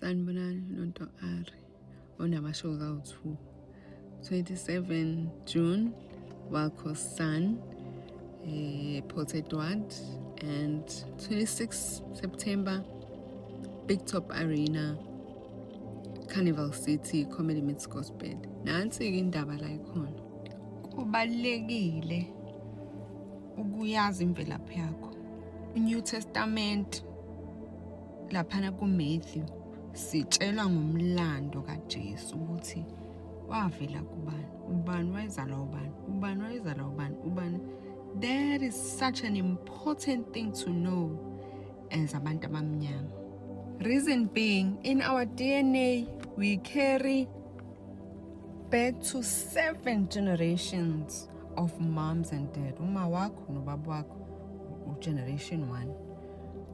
Sanibonani, Nonto R onama-shows awu-2. 27 June, Wild Coast Sun, Port Edward, and 26 September, Big Top Arena, Carnival City, Comedy Meets Gospel. Nansi-ke indaba la ikhona. Kubalulekile ukuyazi imvelaphi yakho. New Testament laphana kuMatthew sitshelwa ngomlando kaJesu ukuthi wavela kubani, ubani wayezalwa ubani, ubani wayezalwa ubani, ubani. That is such an important thing to know as abantu abamnyama. Reason being, in our DNA we carry back to seven generations of moms and dad. Uma wakho nobaba wakho, ugeneration one.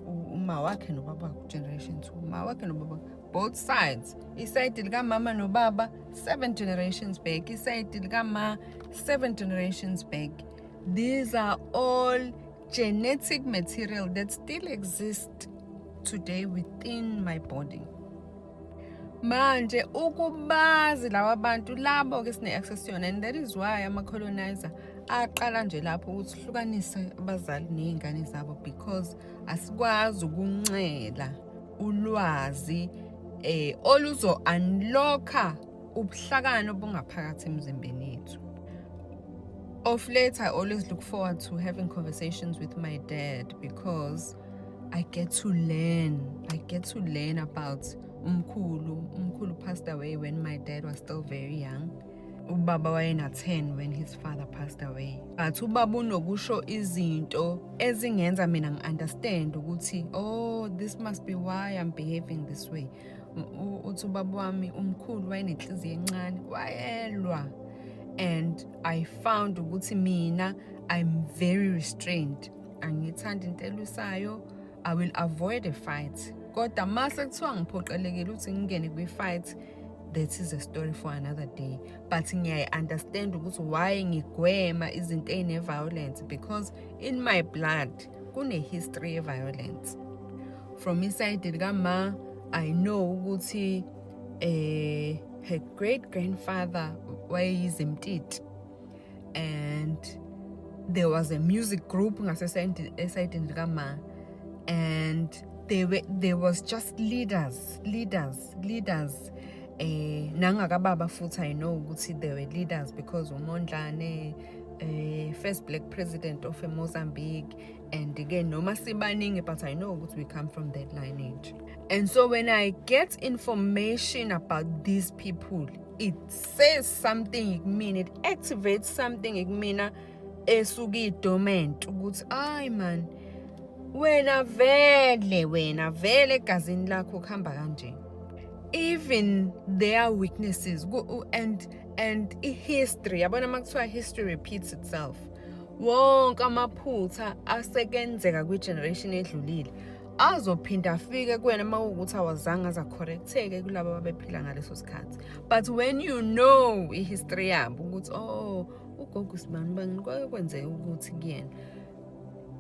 Uma wakhe nobaba wakho, generation two. Uma wakhe nobaba, both sides, isayidi likamama nobaba, seven generations back, isayidi likama, seven generations back. These are all genetic material that still exists today within my body. Manje ukubazi laba bantu labo ke sine-access yona, and that is why ama-colonizer aqala nje lapho ukuthi hlukanise abazali ney'ngane zabo, because asikwazi ukuncela ulwazi oluzo unlocka ubuhlakani obungaphakathi emzimbeni yethu. Of late, I always look forward to having conversations with my dad because I get to learn. I get to learn about umkhulu. Umkhulu passed away when my dad was still very young. Ubaba wayena 10 when his father passed away. But ubaba unokusho izinto ezingenza mina ngi-understand ukuthi, oh, this must be why I'm behaving this way. Uthi ubaba wami, umkhulu wayenenhliziyo encane, wayelwa, and I found ukuthi mina I'm very restrained. Angithandi into elwisayo. I will avoid a fight, kodwa mase kuthiwa ngiphoqelekile ukuthi ngingene kwi-fight, that is a story for another day. But ngiyayi-understand ukuthi why ngigwema izinto ey'ne-violence, because in my blood kune-history ye-violence. From isayidi likama, I know ukuthi her great grandfather wayeyizimtiti and there was a music group ngasesayidini likama, and there was just leaders, leaders, leaders. Nangakababa futhi I know ukuthi there were leaders, because uMondlane, first black president of Mozambique, and again noma sibaningi, but I know ukuthi we come from that lineage. And so when I get information about these people, it says something kumina, it activates something kumina esuke idormant ukuthi, ay man, wena vele, wena vele egazini lakho kuhamba kanje. Even their weaknesses and i-history, yabona uma kuthiwa history repeats itself, wonke amaphutha asekenzeka kwi-generation edlulile azophinda afike kuwena uma kuwukuthi awazange aza-correcteke kulabo ababephila ngaleso sikhathi. But when you know i-history yabo ukuthi, oh, ugogo sibani bani kwake kwenzeka ukuthi kuyena,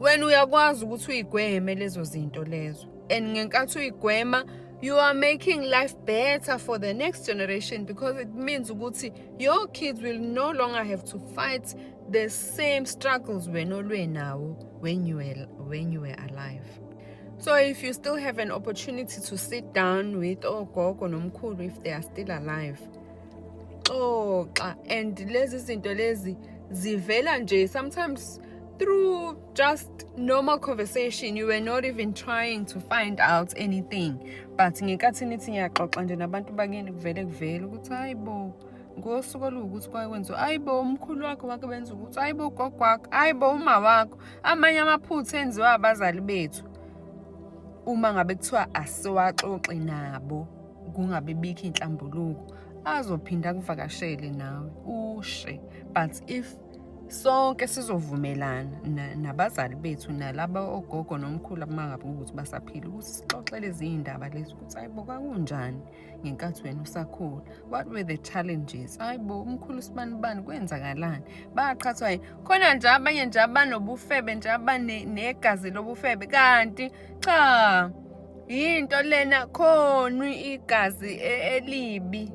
wena uyakwazi ukuthi uyigweme lezo zinto lezo, and ngenkathi uyigwema, you are making life better for the next generation, because it means ukuthi your kids will no longer have to fight the same struggles wena olwe nawo when you were alive. So if you still have an opportunity to sit down with ogogo nomkhulu, if they are still alive, xoxa. And lezi zinto lezi zivela nje sometimes through just normal conversation. You were not even trying to find out anything, but ngenkathi nithi ngiyaxoxa nje nabantu bakini, kuvele kuvele ukuthi, hayi bo, ngosuku oluwukuthi kwake kwenziwa, hayi bo, umkhulu wakho wake wenza ukuthi, hayi bo, ugogo wakho, hayi bo, uma wakho. Amanye amaphutha enziwa abazali bethu, uma ngabe kuthiwa asiwaxoxi nabo, kungabe bikho inhlambuluko, azophinda akuvakashele nawe ushe. But if sonke sizovumelana nabazali bethu nalaba ogogo nomkhulu, uma ngabe ukuthi basaphila, ukuthi sixoxele izindaba lezi ukuthi, hayibo, kwakunjani ngenkathi wena usakhula? What were the challenges? Hayibo, umkhulu sibani bani kwenzakalani? Baqhathwa yini? Khona nje abanye nje abanobufebe nje, abanegazi lobufebe, kanti cha, Yinto lena khona igazi elibi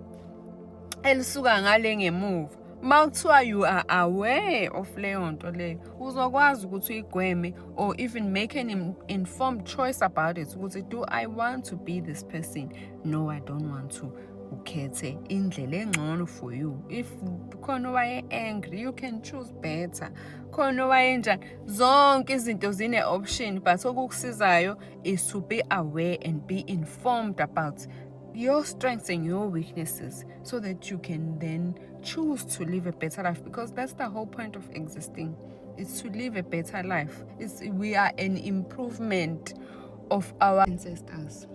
elisuka ngale ngemuva. Uma kuthiwa you are aware of leyo nto leyo, uzokwazi ukuthi uyigweme or even make an informed choice about it, ukuthi, "Do I want to be this person? No, I don't want to." Ukhethe indlela engcono for you. If khona owaye-angry, you can choose better. Khona owayenjani, zonke izinto zine-option, but okukusizayo is to be aware and be informed about your strengths and your weaknesses so that you can then choose to live a better life, because that's the whole point of existing, is to live a better life. We are an improvement of our ancestors.